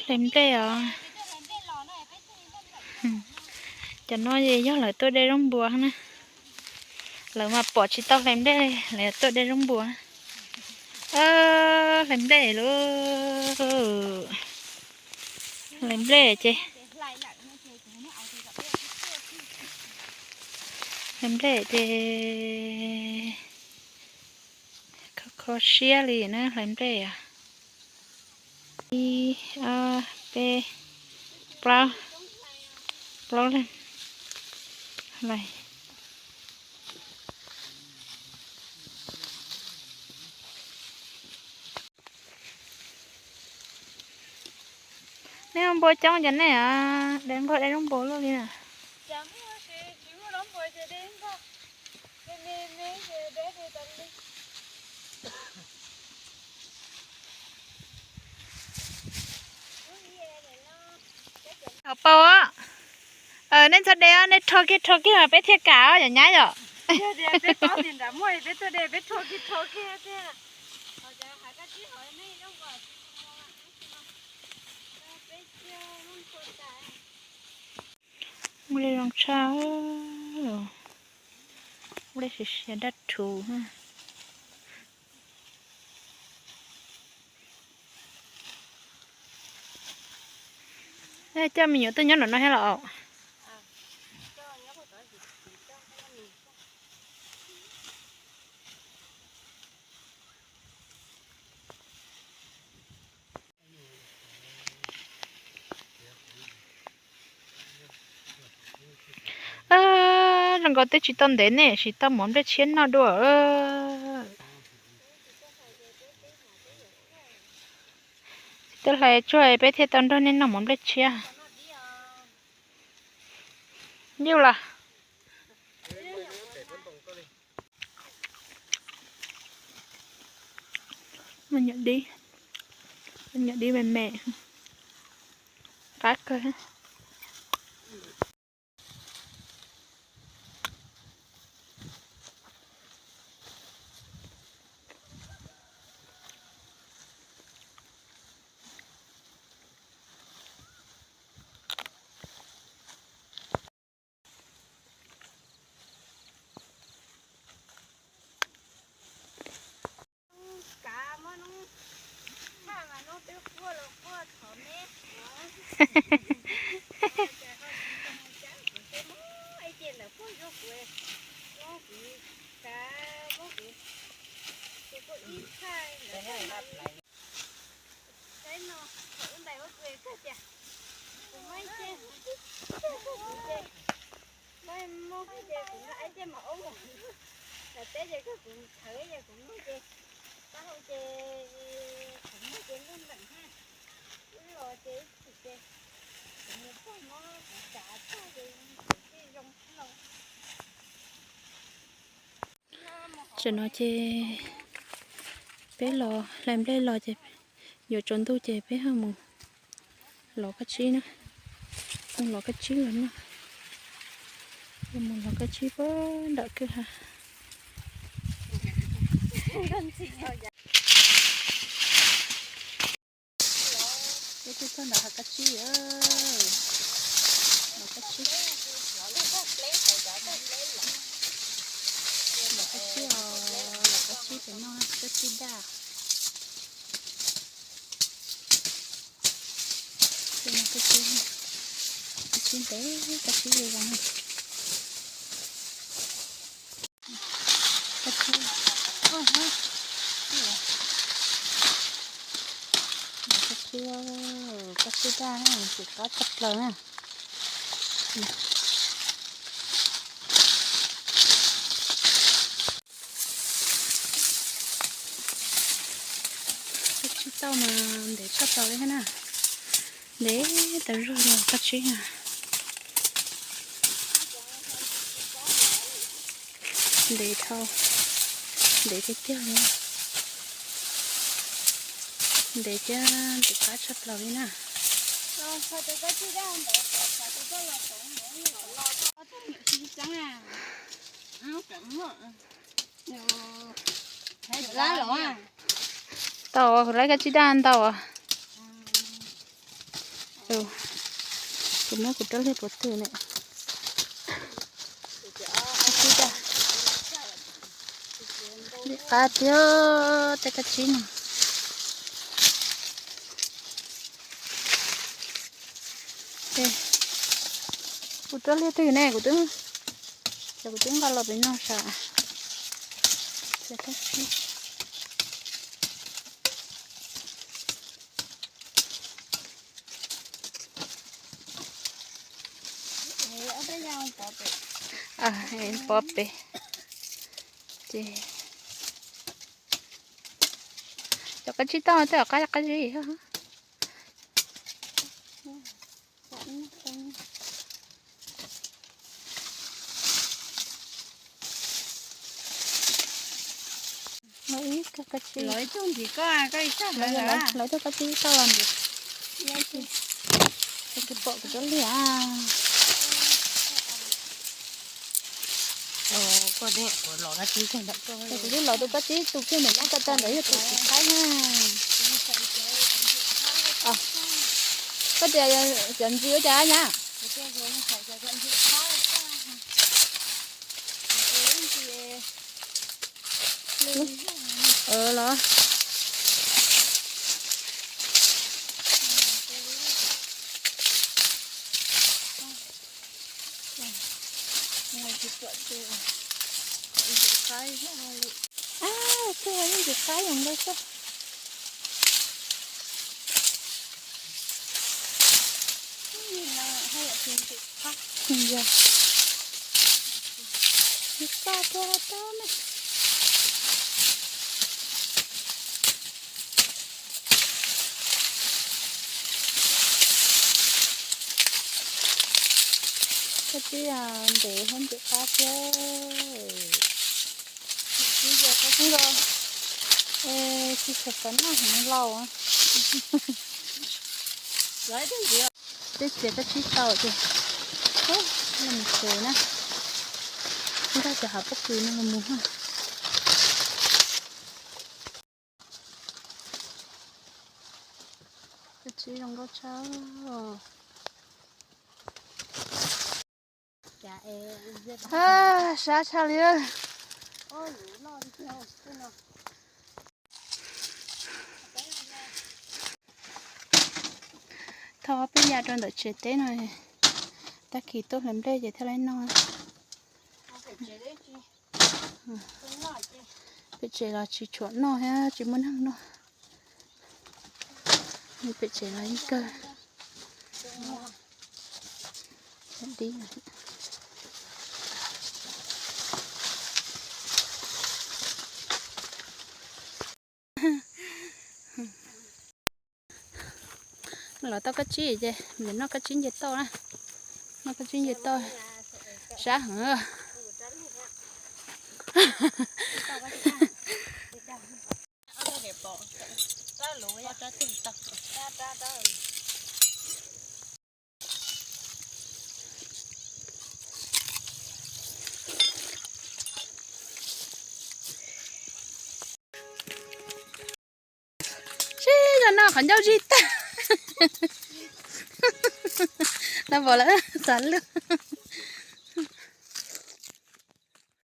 Hlais nplej os. Cov no yog lawv tuaj de zaub npua na. Lawv mas pom tsis tau hlais nplej, lawv tuaj de zaub npua. Hlais nplej lauj. Hlais nplej ces, hlais nplej ces kho kho siab li na, hlais nplej os. Ib, ob, peb, plaub, plaub leeg hlais. Nej ua npua coob ces nej de npua, de zaub npua luaj li na. Hauv paus os. Nej txhob de os, nej rho kiag rho kiag peb thiaj kam os, yog nyab yom. Ua li zoo tshaj, ua li siav siav dab rhuv. Coj me nyuam tuaj nyob nram no thiab los? Zoo nkaus twb tsis tau ntev ne, tsis tau mov nplej tshiab noj dua. Tsis tau hlais tsuag peb thiaj tau nrog nej noj mov nplej tshiab. Yuj los. Nyuam dib, nyuam dib me me, qab kawg. Saib no, thaum ub ntais ua txuas kawg tias kuv muaj ib ce, muaj ib ce, kuv muaj ib ce mas ob mus, lawv teb ces kawg kuv thawv ces kuv muaj ces, taub hau ces kuv muaj ces lub nteem thiab, wb los ces ib chim ces kuv mus txog mob kuv tsav tag ces kuv thiaj zoo los. Tam no ces peb los hlais nplej los ces yuav tsaus ntuj ces peb ho mus lov kab tsib na. Mus lov kab tsib los noj. Mus lov kab tsib puag nram kwj ha. Peb twb txog nram hav kab tsib, lov kab tsib, lov kab tsib os, lov kab tsib pem no, kab tsib daj. Kab tsib, kab tsib ntev, kab tsib zoo zoo. Kab tsib, kab tsib, kab tsib daj na, ntxim qab tshaj plaws na. Kab tsib tauj mas ntev tshaj plaws li thiab na. Ntev tas zog li kab tsib na. Ntev dhau, ntev tiag tiag li. Ntev thiab ntxim qab tshaj plaws li na. Tau, lawv kab tsib daj ntau. Kuv muab kuv rab liag puas twg ne. Li qab tiag tej kab tsib no. Kuv rab liag twg ne, kuv twb, ces kuv twb nqa los pem no sav. Pov pem. Ces cov kab tsib toj tej qab qab zib. Lawv ib kab tsib, lawv ib tug kab tsib toj los ntawd. Kuv pom kuv rab liag. Kuv twb los tus kab tsib tus kiag ntawm no ko taw ntawd yog tus tsis qaib na. Koj tias cov ntsis ua cas nyab? Los. Ab, twb ua ib ntsis qab yog ntau xwb. Yog, txaj tuaj tau na. Koj tib ntev hab ntev qab thiab. Nkaus, tsis tshua xav noj heev lauj. Peb txiav kab tsib tau ces los mus tsev na. Nkag cov hav pob kws no los mus. Kab tsib zoo nkauj tshaj. Sab tshaj li. Thauj peb ya rau ntawm tsev teb no, tag kis tuaj hlawv nplej ces thiaj li noj. Pem tsev los tsis tshua noj thiab tsis muaj neeg noj. Pem tsev los yeej kawg. Los tau kab tsib ces noj kab tsib nce toj na. Noj kab tsib nce toj sab heev. Sib zog noj qhov ncauj zib tag. Lawv pom lawv xav luag.